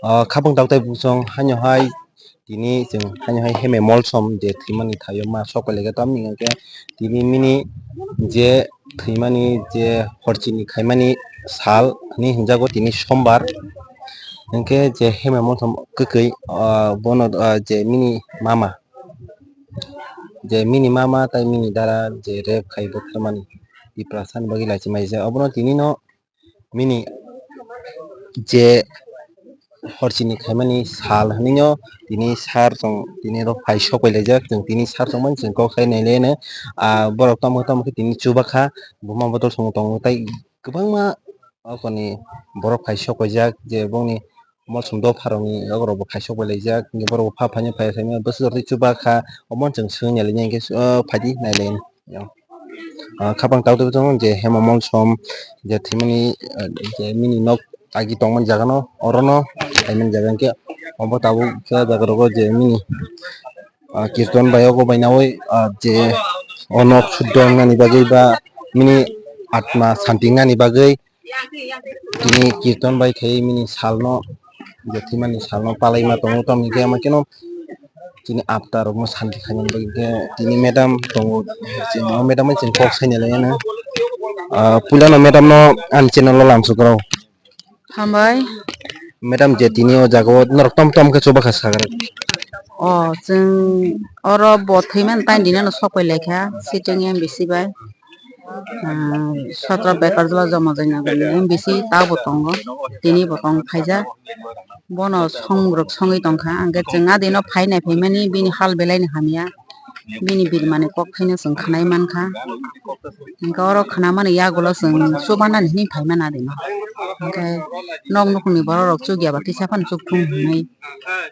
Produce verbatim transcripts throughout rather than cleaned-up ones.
O khapang tabuk tei buchung haino hai tini chwng haino hai hemai molsom je thwimani thaio ma sok pai laikha, tamni hwnkhe tini mini je thwimani je horchini khaimani sal hinwi hwnjago tini sombar. Hwnkhe je hemai molsom kwkwi, ah, bono, ah, je mini mama, je mini mama tei mini dara je rape khai bwtharmani Tiprasani bagwi laichimai je obono tinino mini je horchini khaimani sal hinwino tini sar chwng tini rok phai sok pai laijak, chwng tini sar chwng mani chwng kok sai nai le no, ah, borok tamo tamo khe tini chuba kha, buma bodol chwng tongo tei kwbangma okoni borok phai sok paijak je bongni molsom dopharokni yago rokbo phai sok pai laijak, borokbo pha phaino phai phaino bwswk rok tei chuba kha, omo chwng swngya le hwnkhe, ah, phaidi nai le. Ah, khapang tabuk tabuk tongo je hemai molsom je thwimani, ah, je mini nok agi tongmani jaga no oro no khaimani jaga hwnkhe obo tabuk khe jaga rogo je mini, ah, kirton bai ogo bai naui, ah, je o nok suddo wngnani bagwi ba mini atma santi wngnani bagwi tini kirton bai khai mini salno, je thwimani salno palaima tongo, tamni khe ama kheno tini apta rokno santi khaina bagwi khe tini madam tongo, chini o madam bai chini kok saina lai ano. Ah, puilano madam no ani channel o lamsok rw. Hambai. Madam, je tini o jaga o norok tom tom khe chuba kha sagra. O, chwng oro bo thwimani taini dino no sok pai laikha, sitwng M B C bai. Ah, sotro bekar jora joma jaina M B C ta bo tongo, tini bo tong phaijak. Bono song rok songwi tongkha, hwnkhe chwng adino phainai phaimani bini hal belai ni hamya, bini birmani kok thaino chwng khwnai mankha. Hwnkhe oro khwnamani yagulo chwng chubanani hinwi phaimani adino. Hwnkhe nok nukhungni borok rok chukya ba kisa phano chukthung hinwi.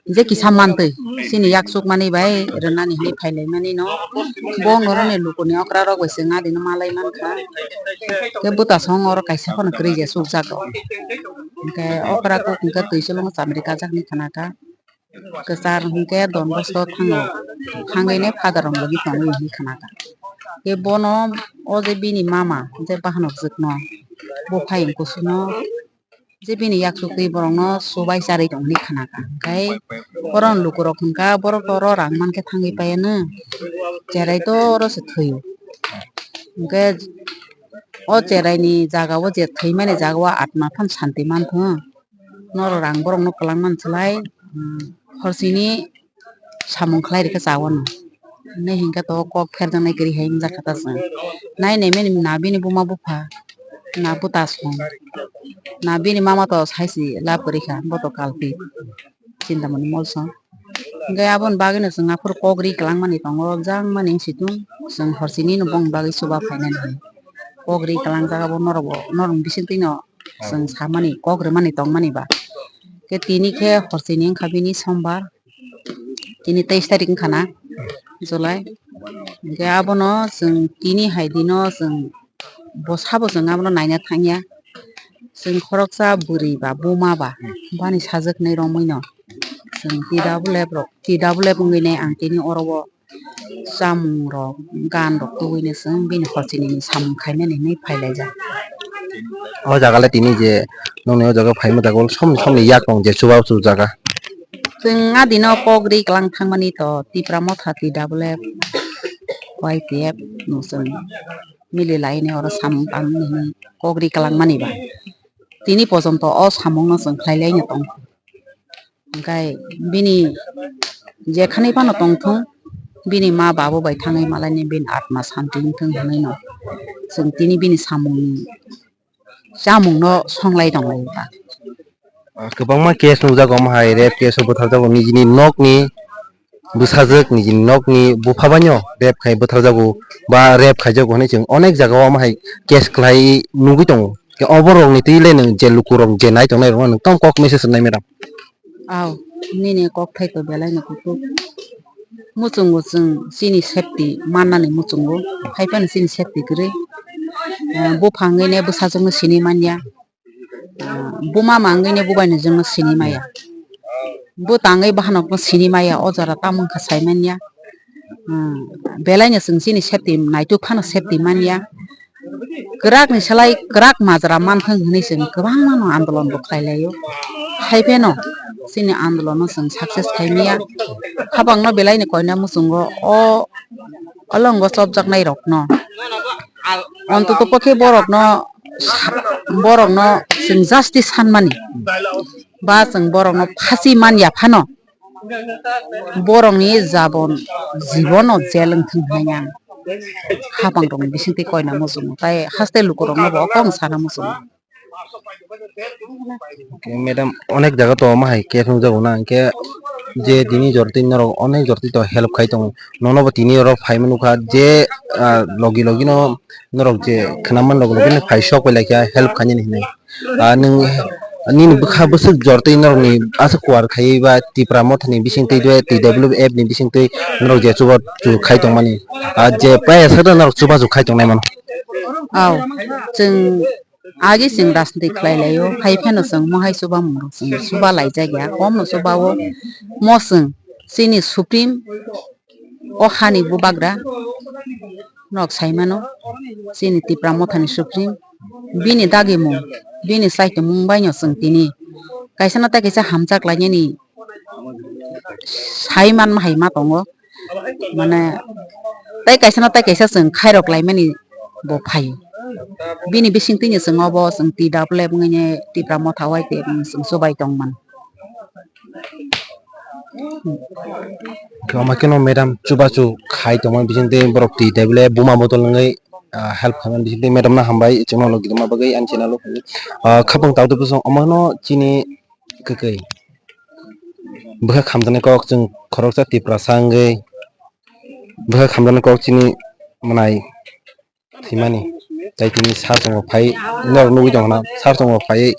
Je kisa mantwi, chini yak chukmani bai rwnani hinwi phailaimani no, bo noroni lukuni okra rok bai chwng adino malai mankha. Khe bwtasong oro kaisa phano kwrwi je chukjago. Hwnkhe okra kuk hwnkhe twi chulungo chamri kajaknwi khwnakha. Kwchar hwnkhe Don Bosco thango, thangwi ne father rok logi tongo hinwi khwnakha. Khe bono o je bini mama je bahanok jwkno buphai kusuno je bini yaksuk twi borokno chubai charwi tong hinwi khwnakha. Hwnkhe borokni lukurok hwnkha, borok to oro rang mankhe thangwi paiano, cherai to oro se thwio. Hwnkhe o cheraini jaga o je thwimani jaga o atma phano santi manthung. Norok rang borokno kwlangmani slai, um, horsini samung khlai rikhe chawano. Hinwi hinkhe to kok pherjaknai kwrwi hai wngjakha ta chwng. Nai naimani na bini buma bupha, na bwta song, na bini mama to saisi lab kwrwi kha, bo to kalpit, Chintamani molsong. Hinkhe aboni bagwino chwng aphuru kok ri kwlangmani tongo, jangmani wngsitung chwng horsini no bongni bagwi chuba phainani hinwi. Kok ri kwlangjak abo norokbo, norokni bisingtwino chwng samani, kok rwmani tongmani ba. Khe tini khe horsini wngkha bini sombar, tini teis tarik wngkha na July. Hinkhe abono chwng tini hai dino chwng bo sabo chwng abono naina thangya. Chwng khoroksa bwrwi ba buma ba bani sajwknwi romwino chwng T W F rok, T W F wngwi nai ang tini oro o chamung rok, gan rok tubui no chwng bini hochini ni samung khainani hinwi phai laijak. O jaga le tini je nokni o jaga phaima jaga o somni somni yak tong je chuba chujaga. Chwng a dino kok ri kwlang thangmani to Tipra Motha T W F, Y T F no chwng mili laini oro samung tangmani hinwi kok ri kwlang mani ba. Tini pojonto o samung no chwng khlai laino tong. Hwnkhe bini jekhani phano tongthung, bini ma babo bai thangwi malaini bini atma santi wngthung hinwi no chwng tini bini samungni chamungno songlai tonglaio ta. Ah, kwbangma case nukjago, omo hai rape case o bwtharjago nijini nokni bwsajwk, nijini nokni bupha baino rape khai bwtharjago ba rape khaijago hinwi chwng onek jagao omo hai case khlai nugwi tongo. Khe oborokni twi le nwng je lukurok je nai tongnai rokno nwng tamo kok message rwnai madam? Aw, nini kokthai to belai no kutuk. Muchungo chwng chini safety mannani muchungo, haiphano chini safety kwrwi. Eh, buphang wngwi ne bwsajwkno sini manya. Ah, buma mangwi ne bubaini jwngno sini maya. Bwtangwi bahanokno sini maya, o jora tamo wngkha sai manya. Hmm, belaino chwng chini safety naituk phano safety manya. Kwrakni slai kwrak majra manthwng hinwi chwng kwbangmano andolon bo khlai laio. Haipheno chini andolon no chwng success khai maya. Habang no belai ni koina muchungo o olongo chopjaknai rok no, ontoto pokhe borok no, borok no chwng justice sanmani ba chwng borok no phasi man ya phano, borok ni jabon jibon no jail wng thung hinwi ang habang rok ni bising twi koina muchungo, tai haste luku rok no bo kok sana muchungo. Madam, onek jaga to omo hai khe nukjago na, hwnkhe je tini jorti norok onek jorti to help khai tongo, nono bo tini oro phai mano kha je, ah, logi logi no norok je khwnam man logi logi no phai sok pai lai kha help khainani hinwi. Ah, nwng nini bwkha bwswk jorti norok ni aswk kuar khaiwi ba Tipra Motha ni bising twi T W F ni bising twi norok je chuba chu khai tongmani, ah, je paya sakda norok chuba chu khai tongnai mano. Aw, chwng agi chwng rajniti khlai laio, hai phano chwng mohai chuba mung rok chwng chuba laijak ya, kom no chuba o. Mo chwng chini supreme o hani bubagra nok sai mano, chini Tipra Motha ni supreme, bini dagi mung, bini saichomung bai no chwng tini kaisa na tai kaisa hamjak lainani sai manma hai ma tongo, mane tai kaisa na tai kaisa chwng khairok laimani bo phaio. Bini bising twino chwng obo chwng T W F wngwi Tipra Motha Y T F wngwi chwng chubai tongmani. Khe omo kheno madam chubachu khai tongmani bising twi borok twi table buma botol wngwi, ah, help khaimani bising twi madam no hambai chwngno logi tongma bagwi ani channel o phai. Ah, khapang tabuk tabuk song omo no chini kwkwi bwkha khamjaknai kok chwng khoroksa Tiprasa wngwi bwkha khamjaknai kok chini mwnai thwimani. Tai tini sir chwng bo phai norok nugwi tongkha na, sir chwng bo phaiwi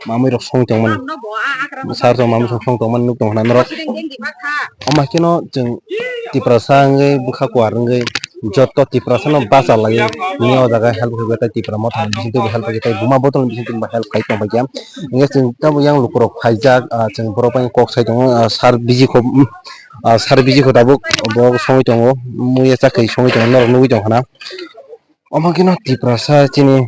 mamwi rok songwi tongmani, sir chwng mamwi rok song tongmani nuk tongkha na norok. Omo haikhe no chwng Tiprasa wngwi bwkha kuar wngwi joto Tiprasa no bacha laiwi tini o jaga help khaikha, tai Tipra Motha ni bising twibo help khaikha, tai buma botol ni bising twibo help khai tongbaikha. Hwnkhe chwng tabuk yang lukurok phaijak, ah, chwng borok bai kok sai tongo, ah, sir biji kho, ah, sir biji kho tabuk bo songwi tongo, muiya chakri songwi tongo norok nugwi tongkha na. Omo khe no Tiprasa chini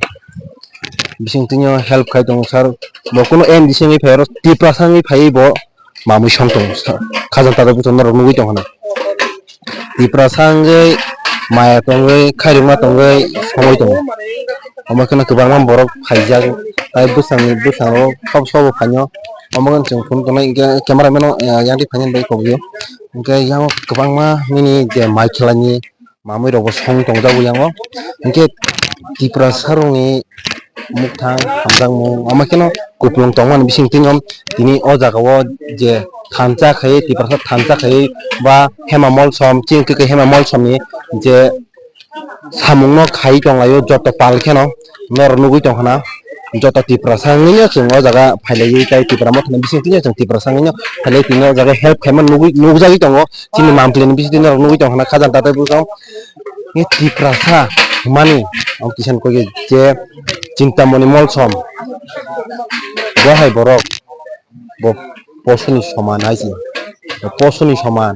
bising twino help khai tongo sir. Bo kunu M D C wngwi phai oro Tiprasa wngwi phaiwi bo mamwi song tongo sir. Khajang tada buchung norok nugwi tongkha na. Tiprasa wngwi maya tongwi khairokma tongwi songwi tongo. Omo khe no kwbangma borok phaijak tai bwsangni bwskango sobo sobo phaino. Omo khe chwng phunuk tongnai hwnkhe camera mano yang twi phainani bagwi kok dio. Hwnkhe yang kwbangma nini je mai khlaini mamwi rok bo song tongjago yango. Hwnkhe Tiprasa rokni mukthang hamjakmung omo kheno kupulung tongmani bising twi tini o jaga o je thansa khai Tiprasa thansa khai ba Hema Molsom chini kwkwi Hema Molsom ni je samung no khai tonglaio joto pal kheno norok nugwi tongkha na. Joto Tiprasa wngwi no chwng o jaga phailaiwi tai Tipra Motha ni bising twi no chwng Tiprasa wngwi no phailai tini o jaga help khaima nugwi nukjagwi tongo. Chini mampli ni bising twi norok nugwi tongkha na khajang tatai bwsong. Ni Tiprasa hwnmani ang kisa koi je Chintamoni Molsom bo hai borok bo posoni soman hai se, posoni soman.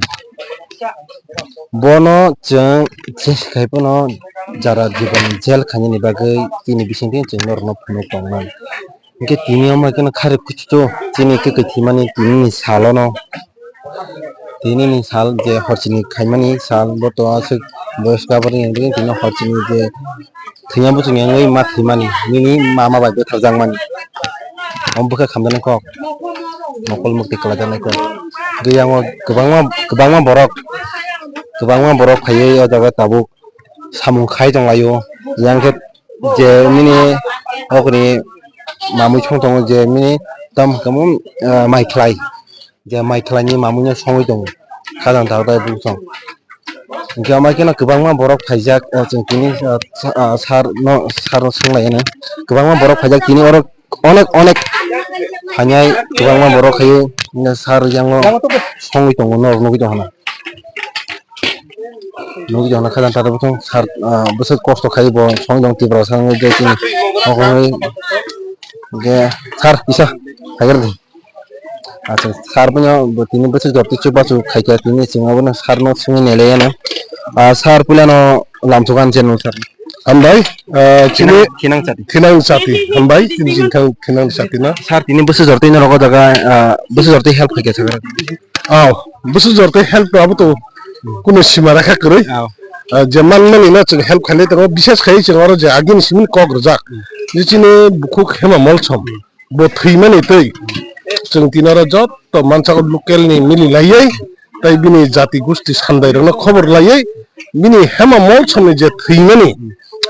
Bono chwng jesa khai phano jara jibon jail khainani bagwi chini bising twi chwng norokno phunuk tongmani. Hwnkhe tini omo khe no kharwi kuchuchu chini kwkwi thwimani tini ni salo no. Tini ni sal je horchini khaimani sal bo to aswk boyos kabar ni hwnwi tini horchini je thwngya buchung ya wngwi ma thwimani nini mama bai bwtharjakmani. Omo bwkha khamjaknai kok mokol mukti kwlaijaknai kok. Hwnkhe yang o kwbangma kwbangma borok kwbangma borok phaiwi o jaga tabuk samung khai tonglaio. Yang khe je nini okni mamwi song tongo je nini tam hwnkhe mai khlai je mai khlaini mamwino songwi tongo khajang takhtai bwsong. Hwnkhe omo kheno kwbangma borok phaijak, ah, chwng tini, ah, sa-, ah, sir no, sir no swnglaino kwbangma borok phaijak tini oro onek onek phainai kwbangma borok khai sir yango songwi tongo norok nugwi tongkha na. Nugwi tongkha na khajang takhtai bwsong sir, ah, bwswk kosto khai bo songwi tongo Tiprasa wngwi je chini nokni je sir kisa phaikhwrwng. Acha, sir bono bo tini bwswk jorti chubachu khaikha tini chwng abono sir no swngwi nailaiano. Ah, sir puilano lamsogo ani channel sir. Hambai, ah, chini Thinang, thinang chati. Thinang chati. Hambai, tini chini thang thinang chati na. Sir, tini bwswk jortwi norok o jaga, ah, bwswk jortwi help khaikha sir? Aw, bwswk jortwi help to abo to kuno sima rakha kwrwi. Aw. Ah, je manmani no chwng help khainai tongo, bises khai chwng oro je agini simin kok rwjak. Je chini bukhuk Hema Molsom. Bo thwimani twi chwng tini oro joto mansago local ni mili laiwi tei bini jati gusti sandai rokno khobor laiwi bini Hema Molsomni je thwimani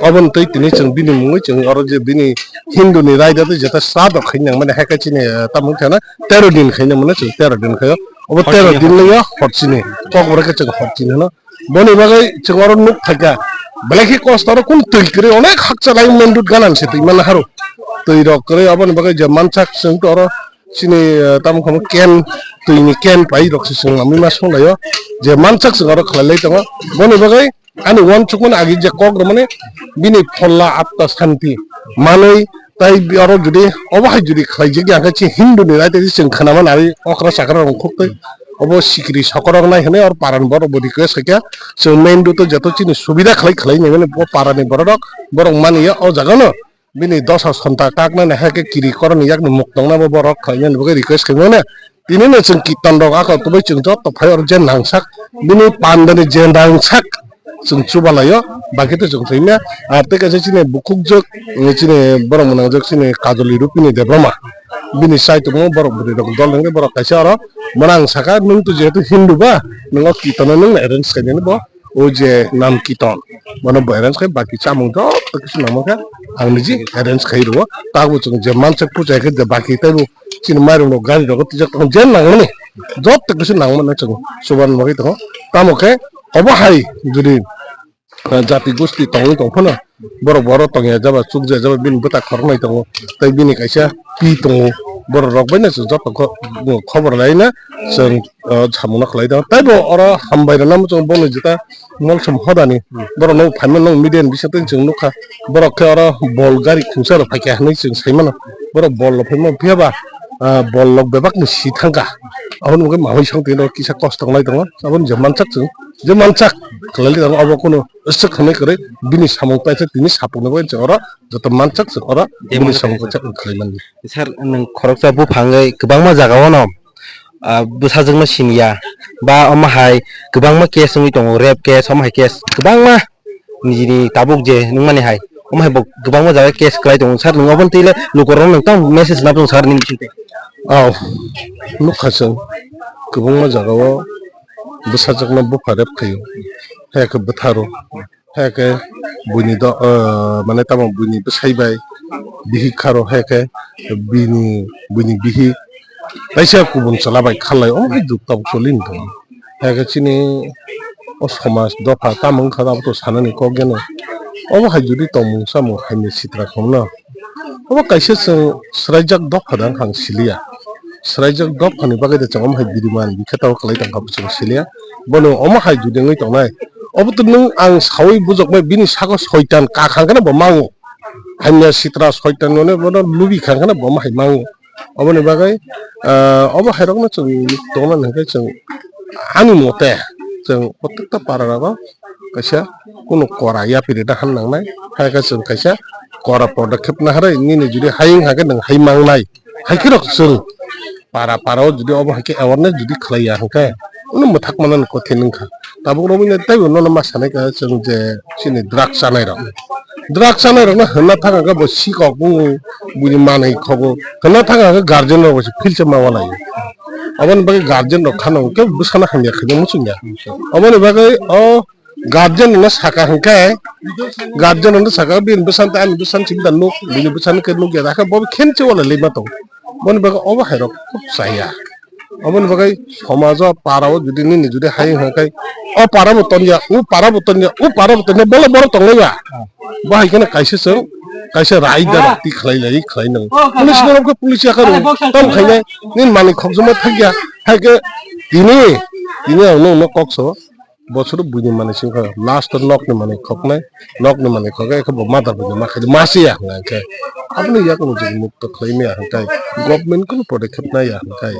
oboni twi tini chwng bini mungwi chwng oro je bini Hindu ni raida tei jeta sraddho khaina nangmani hai khe chini, eh, tamo wngkha na tero din khaina mano chwng tero din khaio obo tero din laiyo horchini kokborok khe chwng horchini hwno. Boni bagwi chwng oro nuk phaikha. Belai khe kosto oro kunu twi kwrwi onek hakcha lai main road ganan se twi manna haro. Twi rok kwrwi aboni bagwi je mansak chwng to oro chini, eh, tamo khe can, twi ni can pai rok se chwng lamwi ma songlaio. Je mansak chwng oro khlai lai tongo. Boni bagwi ani uansukmani agi je kok rwmani bini pholla atma santi manwi Tai bi oro jodi obo hai jodi khlaijak ya khe chi Hindu ni raida di chwng khwnama nari okra chakra rok khuk twi obo sikri sokorok nai hwnwi or para ni borok bo request khaikha chwng main road o joto chini subida khlai khlai nai mani bo para ni borok rok borok mani ya o jaga no bini dosa sonta kak nani hai khe kiri koroni yak ni muk tong nai bo borok khlai nani bagwi request khai mano. Tini no chwng kirtan rok ako tubui chwng joto phai oro je nangsak bini panda ni je nangsak chwng chuba laio, baki to chwng thwimya. Ar tei kaisa chini bukhuk jwk, chini borok mwnang jwk chini Kajoli Rupini Debbarma bini saitung borok bwrwi rok dol wngwi borok kaisa oro mwnang saka nwng to jehetu Hindu ba nwng o kirtan no nwng arrange khainani bo. O je nam kiton, bono bo arrange khai baki chamung joto kisu namo khe ang niji arrange khai rwo. Tabo chwng je mansak puja khe je baki taibo chini mairum rok gari rok twijak tong je nangmani joto kisu nangmani chwng chuban bagwi tongo. Tamo khe obo hai jodi, ah, jati gosti tongwi tong phano borok boro tongya jaba chukjak jaba bini bwta khoroknwi tongo tei bini kaisa pi tongo borok rok bai no chwng joto kho-, khobor lai na chwng o, samungno khlai tongo. Taibo oro hambai rwna muchung boni jeta Molsom hodani. Borok no phaima nung media ni bisingtwi chwng nukha. Borok khe oro bol gari khungsa rok phaikha hinwi chwng sai mano. Borok bol rok phaima phiya ba, ah, bol rok bebak ni si thangkha. Aboni bagwi mamui song tini rok kisa kosto wngnai tongo. Aboni je mansak chwng, je mansak khlai tongo abo kunu swk hwnwi kwrwi bini samung paisa tini sapung nugwi chwng oro joto mansak chwng oro bini samung paisa khlai mani. Sir, nwng khoroksa buphang wi kwbangma jaga o no ah, bwsajwkno siniya, ba omo hai kwbangma case wngwi tongo, rape case, omo hai case kwbangma nijini tabuk je nungmani hai, omo hai bo kwbangma jaga case kwlai tongo. Sir, nwng oboni twi le lukurokno nwng tamo message rwna phano sir nini bisingtwi? Aw, nukha chwng kwbangma jagao bwsajwkno bupha rape khaio, hai khe bwtharo. Hai khe buini do, ah, mane tamo buini bwsai bai bihik kharo, hai khe bini, buini bihik kaisa kubun chwla bai kharlai, omo hai juk tabuk choli wng tongo. Hai khe chini o somaj dopha tamo wngkha abo to sanani kok geno. Obo hai jodi tongmung samung hamya sitra khumno. Obo kaisa chwng swraijak dopha da wngkha ang siliya. Swraijak dophani bagwi de chwng omo hai biriman bikhe tamo kwlai tongkha bo chwng siliya. Bono omo hai jodi wngwi tongnai. Obo to nwng ang sawi bujoknai bini saka soitan kha khangkheno bo mango. Hamya sitra soitan mane bono lubi khangkheno bo omo hai mango. Oboni bagwi, ah, obo hairokno chwng tongna hwnkhe chwng ani mote chwng protekta para rogo kaisa kunu kora yapiri da han nangnai. Hai khe chwng kaisa kora podokhep naharwi nini jodi hai wngkha khe nwng hai mangnai. Hai khe rok chwng para para o jodi obo hai khe awareness jodi khlai ya hwnkhe, uno mwthak manani kothin wngkha. Tabuk romwi teibo nono ma sanai kha chwng je chini drug chanai rok. Drug chanai rokno hwnna thang khe bo sikok wngo, buini manwi khogo. Hwnna thang khe guardian rok bo se philsa ma walai. Aboni bagwi guardian rok khano hwnkhe bwsano hamya khaina muchungya. Aboni bagwi o guardian no saka hwnkhe, guardian no saka bini bwsano tei ani bwsano simi da nuk, bini bwsano khe nukya da khe bo khenchi walai lima tong. Boni bagwi obo hai rok khub chaya. Oboni bagwi somajo para o jodi nini jodi hai hwnkhe o para bo tonya, o para bo tonya, o para bo tonya, bole borok tonglaiba. Bo hai kheno kaisa chwng, kaisa raida rok ti khlai lai khlai nang. Police borok khe police yakarung tam khainai nini manwi khokjagma thakya. Hai khe tini, tini ang nokno kok sao. bosoro buini manwi simi kha, last o nokni manwi khoknai, nokni manwi khoknai khe bo mother buini ma khaidi masiya hwnka khe. Aboni yakung jodi mukto khlai maya hwnkai government kunu podokkhep naiya hwnkai.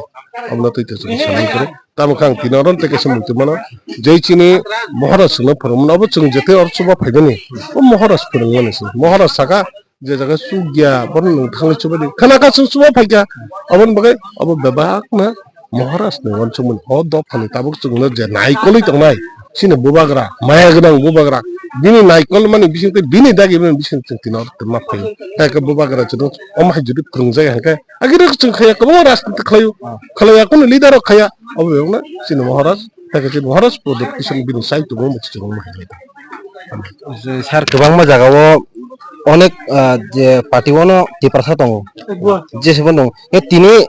Abono twi twi chwng sanai khe tamo khe ang tini oro tei kaisa mukti mano, jei chini Maharaj chwngno phwrwngmano abo chwng jetai oro chuba phaimani o Maharaj phwrwngmani se. Maharaj saka je jaga chukya bono nwng thangwi chubadi khana kha chwng chuba phaikha. Aboni bagwi abo bebakno Maharajni uansukmani o dophani tabuk chwngno je naikolwi tongnai chini bubagra, maya gwnang bubagra, bini naikolmani bising tei bini dagimani bising chwng tino ma phaio. Hai khe bubagra chwngno omo hai jodi phwrwngjak hai khe agini chwng khaiya kwbangma rajniti khlaio, khlaiya kunu leader rok khaiya, abo bebakno chini Maharaj, hai khe chini Maharaj product kisa bini sai tongmani chwng ma hai. Sir, kwbangma jagao onek, ah, je party-o no Tiprasa tongo, jesa bo tongo. Tini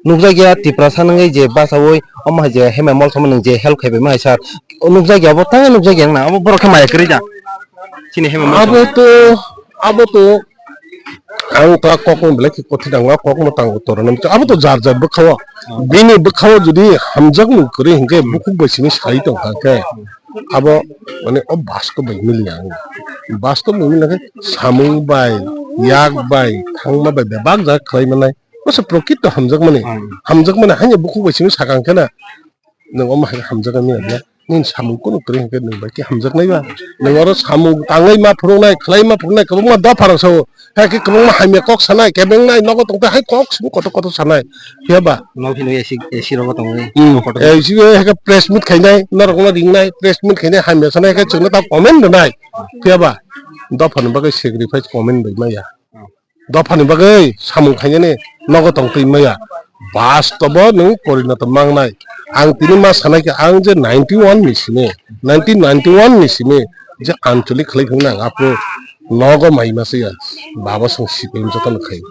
nukjakya Tiprasa nungwi je bachaui omo hai je Hema Mol thangma nung je help khaibaima hai sir. Nukjakya abo tamo nukjakya wngna abo borok khe maya kwrwi da. Chini Hema Mol abo thangma. To, abo to ang ta kokno belai khe kothi dang, a kokno tang uttoro nang. Abo to jar jar bwkhao. Bini bwkhao jodi hamjakmung kwrwi hinkhe bukhuk bai simi sai tong kha khe. Abo mane o bastob bai mili ang. Bastob bai mili khe samung bai, yak bai, thangma bai bebak jaga khlai manai. Masa prokito hamjakmani, hmm, hamjakmani haino bukhuk bai simi sakang khe na, nwng omo hai hamjakmani ya, nini samung kunu kwrwi hinkhe nwng bai khe hamjaknai ba? Nwng oro samung tangwi ma phunuknai, khlai ma phunuknai, kwbangma dopha rok sao, hai khe kwbangma hamya kok sanai, kebengnai, nogo tongthai hai kok simi kotor kotor sanai. Phiya ba? Nok hino A C, A C rogo tongwi. Hmm. Kotor. A C o hai khe press meet khainai, norokno ringnai, press meet khainai, hamya sanai, hai khe chwngno ta comment rwnai. Phiya ba? Dophani bagwi sacrifice comment bai maya. Dophani bagwi samung khainani nogo tong twi maya. Bastobo nwng porinoto mangnai. Ang tini ma sanai khe ang je ninety one ni simi, nineteen ninety one ni simi je anchalik khlai phunuknai ang aphuru nogo mai masa ya. Baba song C P M jotono khai.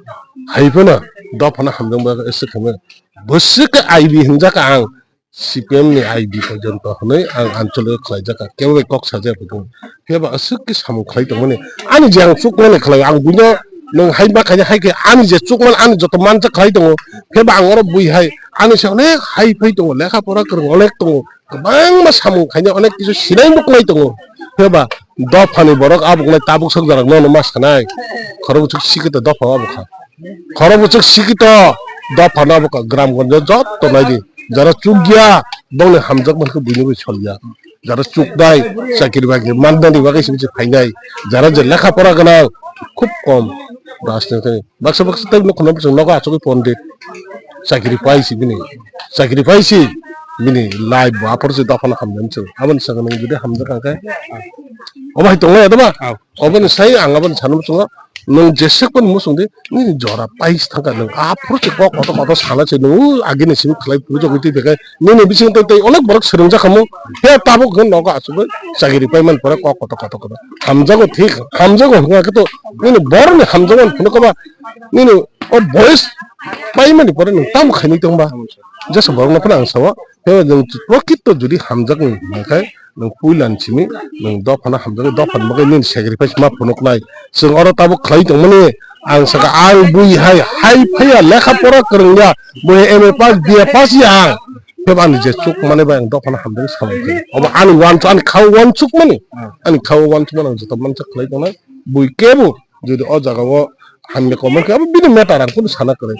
Hai phano dophano hamjak bagwi aswk khaimano. Bwswk khe I B hinjak ang. C P M ni I B porjonto hwnwi ang anchalik khlaijak kha, kebo bai kok sajak phano. Phiya ba aswk khe samung khlai tongmani. Ani je ang chukmani khlai, ang buino nwng hai ma khaina hai khe ani je chukmani ani joto mansa khlai tongo. Phiya ba ang oro bui hai ani se onek hai phai tongo, lekha pora kwrwng onek tongo. Kwbangma samung khaina onek kisu sinai muklai tongo. Phiya ba dophani borok abuk nai tabuk sok jarak nono ma sanai. Khorok buchuk sikito dopha abuk kha. Khorok buchuk sikito dophano abo gram gonjo jotto naidi. Jara chukya bongni hamjak mankhe buino bai solya. Jara chuknai chakri bakri mannani bagwi se phainai. Jara je lekha pora gwnang khub kom. Rajniti baksa baksa tei nukho no chwng nogo achugwi pondit. Chakri paisi bini. Chakri paisi bini life bo aphuru se dophano hamjani chwng. Aboni sakno jodi hamjak kha khe obo hai tonglai ya doba? Oboni sai ang aboni sana muchungo, nwng jesek phano muchung di, nini jora pais thangkha, nwng aphuru se kok kotor kotor sana se, nwng agini simi khlai pujagwi twi phaikha, nini bising tei tei onek borok swrwngjak khamu, he tabuk hwn nogo achugwi chakiri paiman pore kok kotor kotor kotor. Hamjago thik, hamjago hwnkha khe to, nini borokni hamjago phunukha ba, nini o boyes paimani pore nwng tamo khainwi tongba? Jesa borokno phano ang sao, Tei nwng prokito jodi hamjakmung hwnkhe nwng puila ni simi nwng dophano hamjaknai, dophani bagwi nini sacrifice ma phunuknai. Chwng oro tabuk khlai tongmani, ang sakha ang bui hai, hai phaiya lekha pora kwrwngya, bui M A pass, B A pass ya ang. Tei ani je chukmani bai ang dophano hamjaknai samung khe. Obo ani uansuk, ani khao uansukmani, ani khao uansukmani ang joto mansa khlai tongnai. Bui kebo Jodi o jaga o hamya komon khe abo bini matter ang kunu sana kwrwi.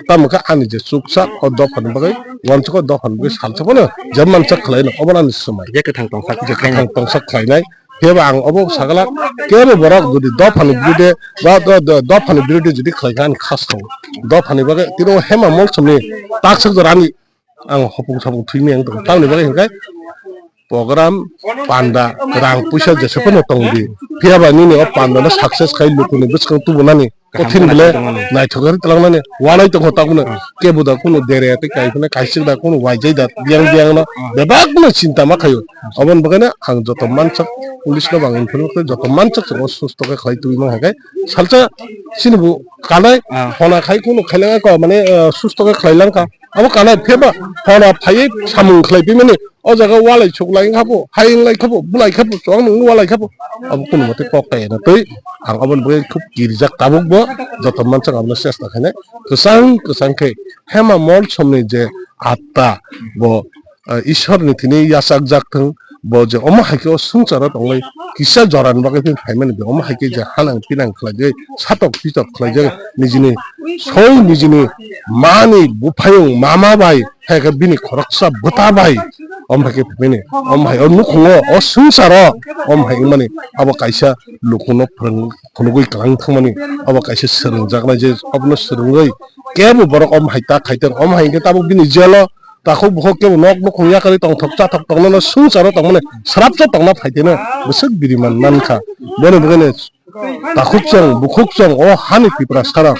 Tamo khe ani je chuksa o dophani bagwi, uansuk o dophani bagwi salsa phano je mansa khlai no obo ani swmai. Je kwthang tongsa je kwthang tongsa khlainai. Phiya ba ang obo sagala kebo borok jodi dophani birode ba do-, do-, dophani birode jodi khlai kha ani khas tongo. Dophani bagwi tini o Hema Molsomni taksa jora ani ang hopung sapung thwimai ang tongo. Tamoni bagwi hwnkhe program panda rang puisa jesa phano tong di. Phiya ba nini o panda no success khai lukuni bwskang tubunani kothin bole naithok wngwi twlangnani wanai tongkha tabukno. Kebo da kunu dere tei kai phano kaisik da kunu waijai da biyang biyang no bebak no chinta ma khaio. Aboni bagwi no ang joto mansak police no bo ang inform khlai joto mansak chwng o susto khe khlai tubui man hai khe salsa chini bo kanai hona khai kunu khailangkha mane susto khe khlailangkha. Abo kana pheba hona phaiwi samung khlai pimani o jaga walai suklai wngkha bo, hai wnglai kha bo, bulai kha bo, chwng nwng walai kha bo. Abo kunu mate kok kaya na twi ang aboni bagwi khub kirijak tabuk bo joto mansak abono chesta khainai. Kwchang kwchang khe Hema Molsomni je atta bo, ah, Ishwar ni thini yachak jak thung, bo je omo hai khe o swngcharo tongwi kisa jorani bagwi phaimani, omo hai khe je hanang pinang khlaijak, satok pitok khlaijak, nijini soi nijini mani buphayung mama bai, hai khe bini khoroksa bwta bai, omo hai khe phaimani, omo hai o nukhungo o swngcharo omo hai wngmani, abo kaisa lukuno phwrwng phunugwi kwlang thangmani, abo kaisa swrwngjaknai je obono swrwngwi kebo borok omo hai ta khaitong, omo hai khe tabuk bini jelo takhuk bukhuk kebo nok nukhung yakarwi tongthok chathok tongmano swngcharo tongmani srapsa tongna phaiteno bwswk biriman mankha. Boni bagwino takhuk chwng bukhuk chwng o hani Tiprasarok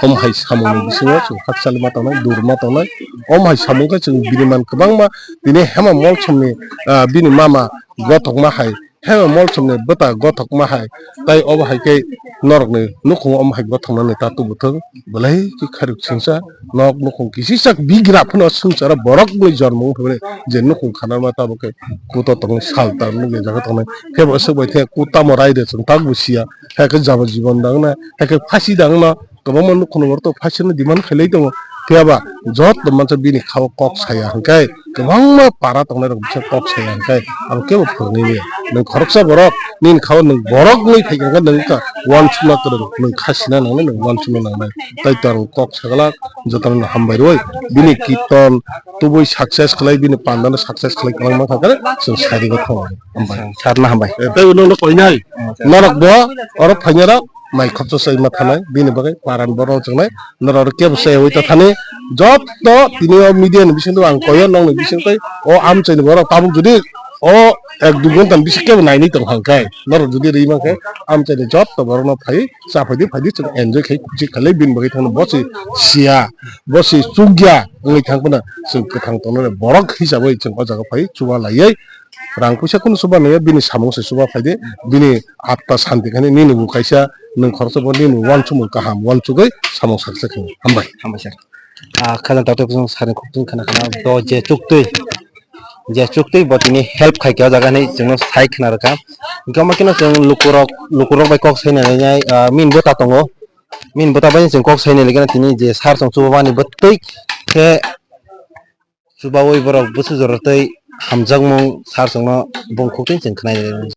omo hai samungni bisingo chwng hakchali ma tongnai, dur ma tongnai. Omo hai samung khe chwng biriman kwbangma tini Hema Molsomni, ah, bini mama gothokma hai Hema Molsomni bwta gothokma hai, tai obo hai khe norokni nukhungo omo hai gothoknani ta tubuthung, belai khe kharip singsa, nok nukhung kisisa bigra phano swngcharo borokni jormo wng phai je nukhung khanarma tabuk khe kuto tongwi sal tar nukya jaga tongnai, khe bo swk bai khe kutamo raida chwng tabukbo siya, hai khe jabajibon dangna, hai khe phasi dangna, kwbangma nukhungni borok tok phaisano demand khailai tongo. Phiya ba joto mansa bini khao kok saya hwnkhe kwbangma para tongnai rok bisa kok saya hwnkhe abo kebo phwrwngwi maya. Nwng khoroksa borok nini khao nwng borok wngwi phaikha hwnkhe nwng wngkha uansukna kwrwng, nwng kha sina nangnai, nwng uansukna nangnai. Tai to ang kok saglak jotono hambai rwi bini kirtan tubui success khlai, bini pandano success khlai kwlangma kha khe chwng sari thango. Hambai. Sir no hambai. Tei uno no koinai. Norok bo oro phainai rok. Mai khopsa sai ma thanai, bini bagwi paran borok chengnai, norok kebo sai oi ta thani, joto tini o media ni bising twi ang koyo nokni bising twi o amchai ni borok tabuk jodi o ek dui ghonta ni bising kebo nainwi tong hang khe, norok jodi ri mankhe amchai ni joto borok no phai cha phai di, phai di chwng enjoy khai khujui khalai bini bagwi thangno bo se siya, bo se chukya wngwi thang phano chwng kwthang tongnai borok hisabai chwng o jaga phai chuba laiwi rang puisa kunu chuba naiya bini samung se chuba phai di, bini Atta santi khe nini bo kaisa nwng khoroksa bo nini uansukmung kaham uansugwi samung saksa khe. Hambai. Hambai sir. Ah, khajang taktwi kusung sir ni khukchung khna khna do je chuktwi, je chuktwi bo tini help khai khe o jaga hinwi chwngno sai khna rwkha. Hwnkhe omo kheno chwng lukurok, lukurok bai kok sai nai nai, ah, min bwta tongo. Min bwta bai chwng kok sai nai lekhe tini je sir chwng chuba mani bwtwi khe chubaui borok bwswk jora tei hamjakmung sir chwngno bung khuk twi chwng khwnai.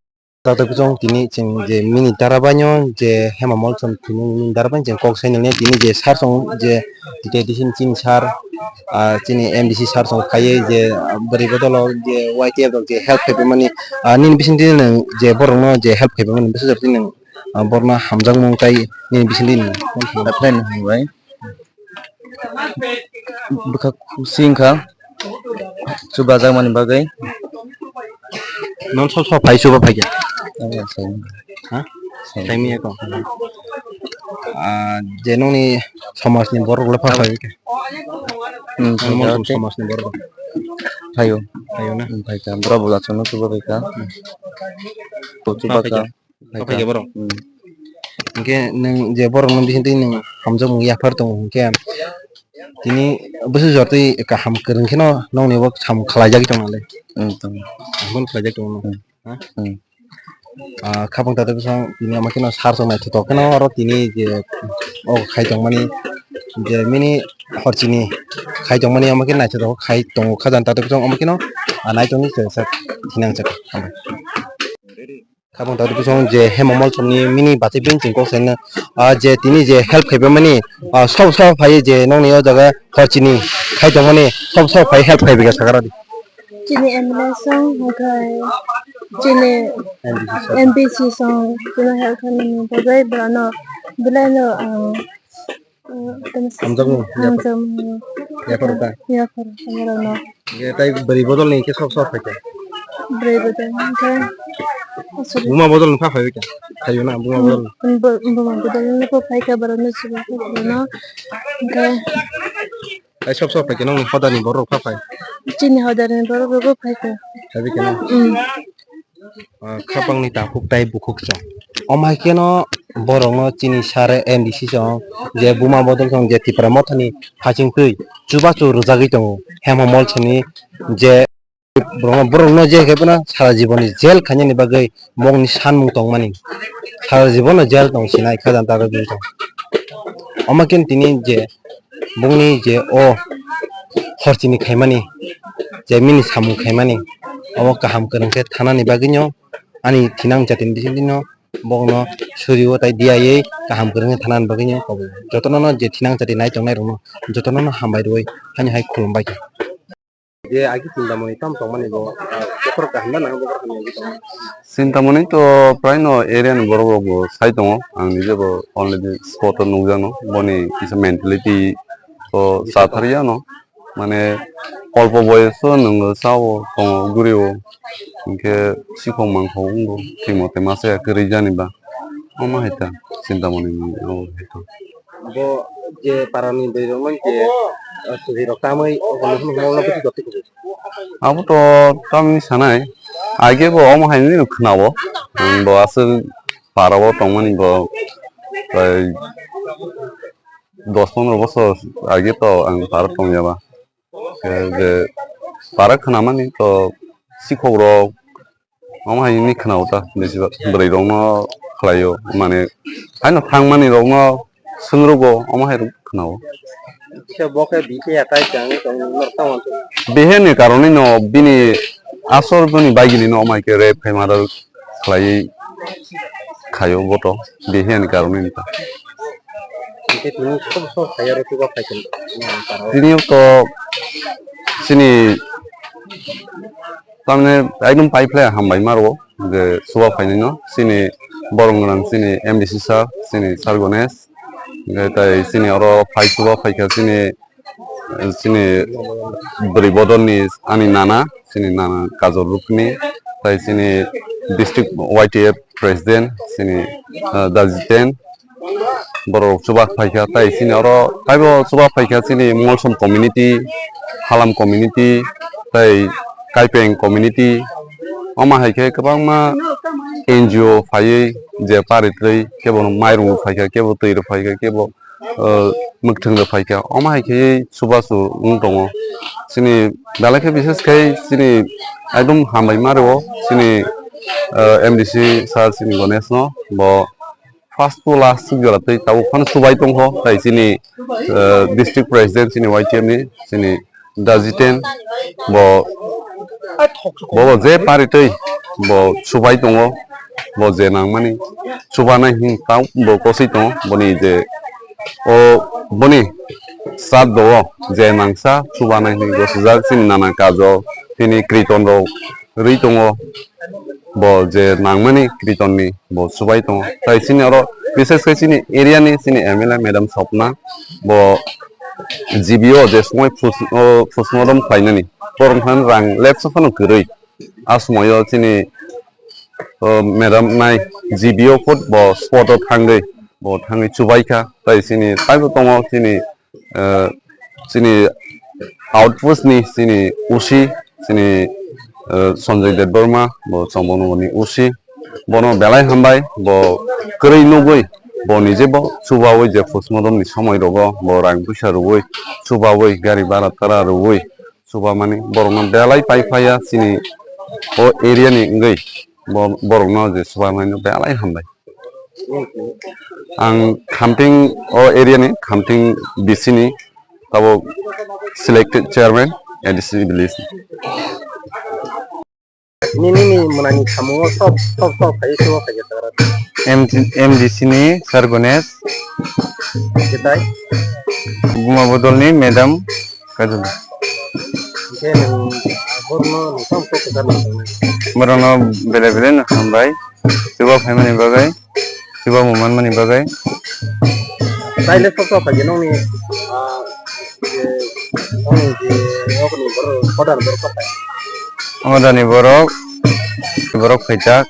Tato khe chwng tini chwng je mini dara baino je Hema Molsom tini mini dara baino chwng kok sai nani tini je sir chwng je tite disin chini sir, ah, chini M D C sir chwng phaiwi je bwrwi bodol o je Y T F rok je help khai mani, ah, nini bising tini nwng je borok no je help khai mani bwswk jora tini nwng, ah, borok no hamjakmung tei nini bising tini nwng. Bwkha kusi wngkha chubajakmani bagwi. Nong sop sop phai chuba phaikha? Obo sai. Ha? Sai. Saimanya ko. Ah, je nongni somajni borok le pha phai kha? Hmm, nong phaikha. Somajni borok. Phaio. Phaio na? Hmm, phaikha. Borok bo achukno chuba phaikha. Hmm. Bo chuba phaikha. Phaikha. Phaikha borok. Hmm. Hwnkhe nwng je borokno bisingtwi nwng hamjakmung yaphar tongo hwnkhe tini bwswk jora twi kaham kwrwng kheno nokni bo samung khlaijagwi tongna le. Hmm, tongo. Abono khlaijak tongo. Hmm. Ha? Hmm. Ah, khapang tato bwsang tini ama kheno sir chwng naithotok kheno oro tini je o khai tongmani je mini horchini khai tongmani ama khe naithotok khai tongo khajang tato bwsang ama kheno, ah, naitongni se sak thinang sak. Khabang tadi bisong je Hema Molsomni mini bachai bini chwng kok saina, ah, je tini je help khaibamani, ah, sob sob phai je nokni o jaga horchini khai tongmani sob sob phai help khaibai kha sakara di. Chini M L A song, hwnkhe chini M D C song. M D C song, chini help khaimani bagwi bono belai no, ah, Hamjakmung, hamjakmung. Yaphar ta? Yaphar, hamjakmung. Ye tai bwrwi bodol ni khe sok sok phaikha? Bwrwi bodol ni khe, aswk. Buma bodol ni pha phaiwi kha? Phaio na, buma bodol ni? Hmm, bu-, buma bodol ni pha phaikha, borok no chuba phaikha no. Hwnkhe tai sok sok phaikha, nokni hodar ni borok pha phai? Chini hodar ni borok rok phaikha. Phaiwi kha no? Hmm. Ah, khapangni takhuk tai bukhuk chwng. Omo hai kheno borokno chini sir M D C chwng je buma bodol chwng je Tipra Mothani phachingtwi chubachu rwjagwi tongo. Hema Molsomni je borokno, borokno je khe bono sara jibonni jail khainani bagwi mokni sanmung tongmani. Sara jibonno jail tong sinai khajang taro bini tong. Omo khe tini je bongni je o horchini khaimani je mini samung khaimani. Obo kaham kwrwng khe thanani bagwino ani thinang jatini bisingtwino bokno suriwo tai diyawi kaham kwrwngwi thanani bagwino koboi. Jotono no je thinang jati nai tongnai rokno jotono no hambai rwui haino hai khulumbai kha. Je agi Chintamoni tam tongmani bo, ah, bokhorok kaham na nang bokhorok hamya agi tong? Chintamoni to prai no area ni borok rok bo sai tongo, ang nije bo already spot o nukjano, boni kisa mentality to sa thar ya no, mane olpo boyos o nwng sao tongo guri o, hinkhe sikhok mangkhok wngbo thik mote masa ya kwrwi jani ba, omo hai ta Chintamoni ni omo hai ta. Bo je parani bwrwi rok no je, ah, suri rok tamwi obo no hwnwi hwnwi no bwtwi jotwi kubu. Abo to tamni sanai, age bo omo hai nini khwnao, ang bo aswk para o tongmani bo prai dos pondro bosor age to ang para tongya ba. Khe je para khwnamani to sikhok rok omo hai ni khwnao ta, besi bwrwi rok no khlai o, mane haino thang mani rok no swngrugo, omo hai rok khwnao. Khe bo khe bihih atai chang tong norok tamo. Bihih ni karon no bini asol bini bagini no omo hai khe rape khai murder khlai khaio bo to, bihih ni karon ni ta. Hingke tini sok sok khaiyaro chuba phaikhe nang taro. Tini to chini tamne ekdom pai phlai hambai maro je chuba phainai no chini borong gwnang chini M D C sir, chini sir Ganesh, hingke tai chini oro phai chuba phaikha chini chini bwrwi bodolni ani nana, chini nana Kajol Rukni, tai chini district Y T F president, chini, ah, Dajiten, borok chuba phaikha, tai chini oro taibo chuba phaikha chini Molsom community, Halam community, tai Kaipeng community, omo hai khe kwbangma N G O phaiwi je paritwi kebo mairung rok phaikha, kebo twi rok phaikha, kebo ah, mwkhwtwng rok phaikha, omo hai khe chubachu wng tongo. Chini belai khe bises khai chini ekdom hambai ma rwo chini, ah, M D C sir chini Ganesh no, bo first to last swk jora twi tabuk phano chubai tongkho, tai chini, ah, district president chini Y T F ni chini Dajiten bo, bo, bo je paritwi bo chubai tongo, bo je nangmani chubanai hin tang bo kosoi tongo, boni je o boni sat do o je nangsa chubanai hin gosijak chini nana Kajol, tini Kriton rok rwi tongo, bo je nangmani Kriton ni bo chubai tongo. Tai chini oro bises khe chini area ni chini M L A madam Swapna bo G B O je sumai pus-, o, postmortem khlainani borok phano rang lepsa phano kwrwi. A sumaio chini, o, madam nai G B O kut bo spot o thangwi, bo thangwi chubaikha. Tai chini taibo tongo chini, eh, chini outpost ni chini O C, chini, eh, Sanjay Debbarma, bo Chambonogor ni O C. Bono belai hambai, bo kwrwi nugwi, bo nije bo chubawi je postmortem ni somoi rogo, bo rang puisa rwui, chubawi gari bara tara rwui, chubamani borokno belai pai phaiya chini o area ni wngwi bo borokno je chubamani belai hambai. Ang Khamting o area ni, Khamting B C ni tabuk selected chairman A D C village. Nini ni mwnani samungo sok sok sok khai se o khai se tagra. M D, M D C ni Sir Ganesh. Kitai? Buma bodol ni madam Kajol. Hingke nwng borokno nwng tamo sok kwchar nang tongnai? Borokno belai belai no hambai. Chuba phaimani bagwi, chuba bo manmani bagwi. Taile sok sok khaje nokni, ah, je, nokni je, nokni borok, hodani borok kothai? Hodani borok, borok khaijak.